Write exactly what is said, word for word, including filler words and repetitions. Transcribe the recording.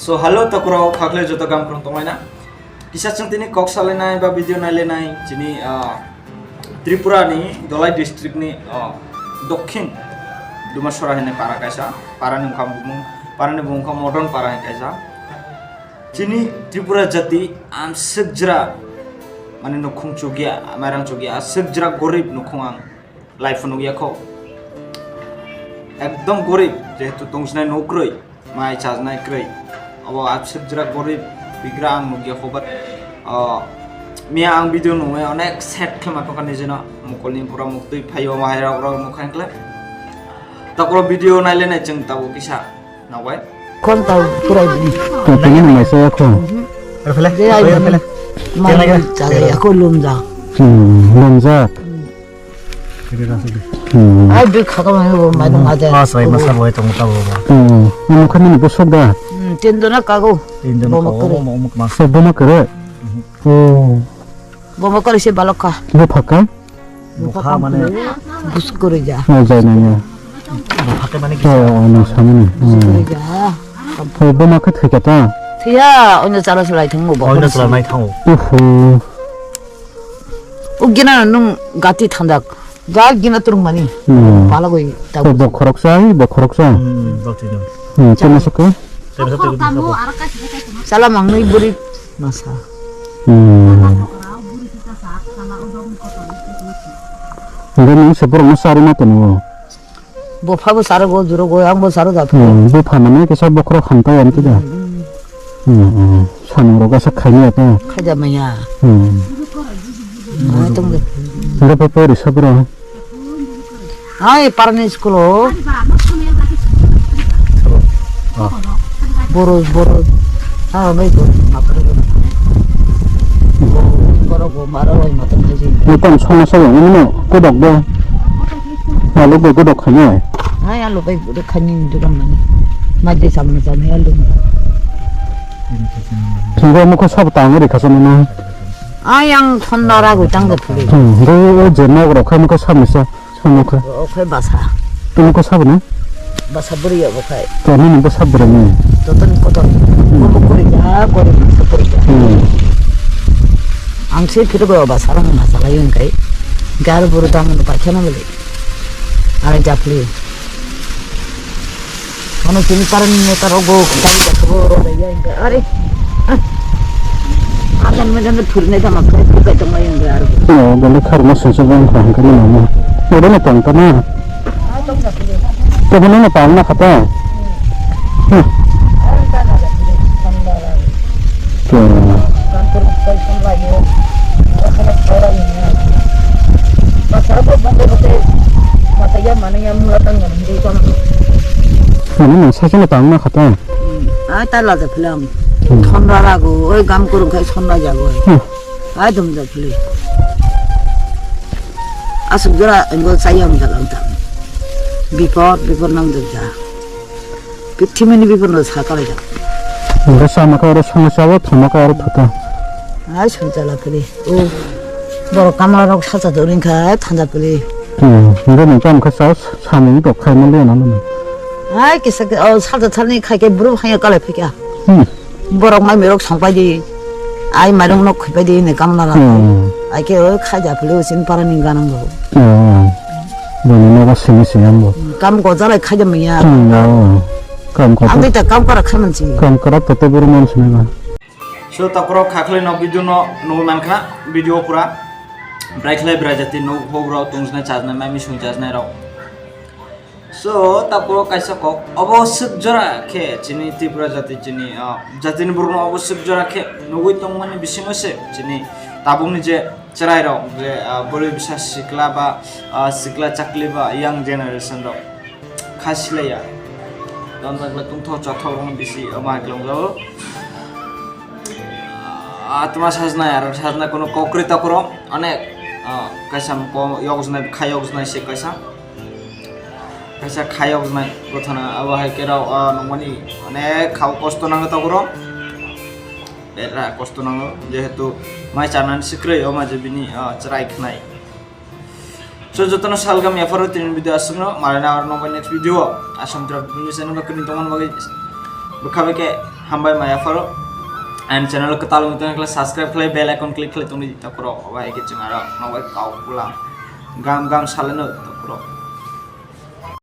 So, hello, tokro, khakle joto gam krung tonglaina. Kisa chwng tini kok salainai ba video nailainai, chini, ah, Tripura ni Dholai district ni, ah, Dokhin Dumasora hinwi para kaisa, para ni wngkha bumung, para ni bumung wngkha Modon para hinwi kaisa. Chini Tripura jati amswk jra, mane nukhung chukya, mairang chukya, aswk jra gorib nukhung ang. Life nukya kho. Ekdom gorib, jehetu tongsinai nuk kwrwi, mai chajnai kwrwi. Abo abswk jra gorib, bigra ang nukya kho, but, ah, miya ang video nungwi onek sad khlai ma tongkha nijino, mukulni pura muktwi phaio, omo hai rok rok nukha hinkhe. Tokro video nailainai chwng tabuk kisa nokbai. Kon tau kurai bini. Totally nungmai saya kho. Rafale, Jai rafale. Mana chalai aku lumja. Hmm, lumja. Hmm. Ai, dui khaka mai bo, mai nung aja. Mas bai masa bo tong ta bo. Hmm, ini kan ini busuk dah. Hmm, tendo na kago. Tendo na kago, mo mo mas. Sobo ma kere. Oh. Bo ma kere se balok kha. Bo phaka? Bo phaka mane. Bus kore ja. Mo jai na ya. Bo phaka mane ki? Oh, no samani. Bus kore ja. Oh, bo ma khe thika ta? Thiya, onya chara sulai thang bo. Onya chara nai thang bo. Uhu. O gina nung gati thandak. Ja gina turung mani. Hmm. Palagoi ta. Bo khoroksa, bo khoroksa. Hmm, roti dong. Hmm, tena saka? Tena saka, tena saka. Sala mangnui buri masa. Hmm. Enggak, nung seborok masa ari mata nung. Bopha bo saro go, juro go, ang bo saro jato. Hmm, bopha mane kisa bokhorok hamtai ang tida. Hmm, hmm. Samung rok asa khaini ato. Khaja maya. Hmm. Mai tong de. Enggak apa-apa, risabra. Ai, parani school o. Boro, boro. Ah, mai boro. Boro go maro wai mata mai ji. Ni kon sona sa yang ini no, kodok do. Lalu go kodok khani. Ai, alu bai bodok khani ni dukan mani. Mai de samna samna alu. Sunggo mukho sab tang ri khasana na. Ai, ang thon dara go tang de phuli. Hmm, go je nok rok kha mukho sab misa. Sumukha. Okhai basa. Tumukha sabuna? Basa bwrwi ya okhai. Tani ni basa bwrwi ni. Totoni kotor. Bobo kori ja, kori basa kori ja. Hmm. Ang se phito go basa rang ma salai yung kai. Gar buru dam no paikha na beli. Are japli. Ano sini paran ni taro go kari jato go ro ya ingka. Are. Ah. Adan medan tu phuri nai tama kai kai tama ingka are. No, beli kar ma sensor bang khan kani mama. Udah na tang tama. Kebun na tang na kata. Huh. Ke. Mane nang sakeno tang na kata. Ai ta la da philam. Hmm. Thon ra ra go, oi gam kurung khai son ra ja go. Hmm. Ai dum da phili. Asuk jora engol sayam da lam ta. Bipor, bipor nang da ja. Pithimini bipor no sa kala ja. Engol sama ka oro sama sa wo thoma ka oro thota. Ai sun chala phili. O borok kamla rok sacha do ring kha thanda pili. Hmm, hingke nung tamo khe sao samung rok khai manliya na nang. Ai kisa ke o salta tharni khai ke bru phai kalai phika. Hmm. Borok mai mirok song pai di. Ai mairung nok khui pai di ne kamla rok. Hmm. Ai ke o khaja pili o sin para ni ganang go. Oh. Bini nogo simi simi ambo. Kam go jalai khaja manya. Hmm, oh. Kam ko. Ang ta kam kara khaman si. Kam kara to te buru man sini na. So, takhorok khaklai no video no nugwi mankha, video pura. Brai khlai brai jati nuk hok rok tongsinai chajnai mai misung chajnai rok. So, takhorok kaisa kok, obo swk jora khe chini Tripura jati chini, ah, jatini borok no obo swk jora khe nugwi tongmani bisingo se chini tabukni je chwrai rok je, ah, bwrwi bwsa sikla ba, ah, sikla chakli ba young generation rok. Kha silaiya. Tamo wngkha tongthok chathok rokno bisi omo hai khe wngjao. Ah, atma sajnai aro sajnai kono kokrwi tokro onek, ah, kaisa ko yokjnai kha yokjnai se kaisa. Kaisa kha yokjnai gothana abo hai khe rok, ah, nongmani onek khao kosto nango tokro. Bera kosto nango jehetu mai chanani se kwrwi omo je bini, ah, chwrai khnai. So, jotono salgam yapharo tini video aswkno, malai na aro nokbai next video o. Asam trap bini channel o kwrwng tongmani bagwi Bwkha bai khe hambai maya pharo. And channel kwtal wngwi tongkhe subscribe khlai, bell icon click khlai tongdi takhorok. Obo hai khe chwng aro nobai kau pulang gam gam salaino takhorok.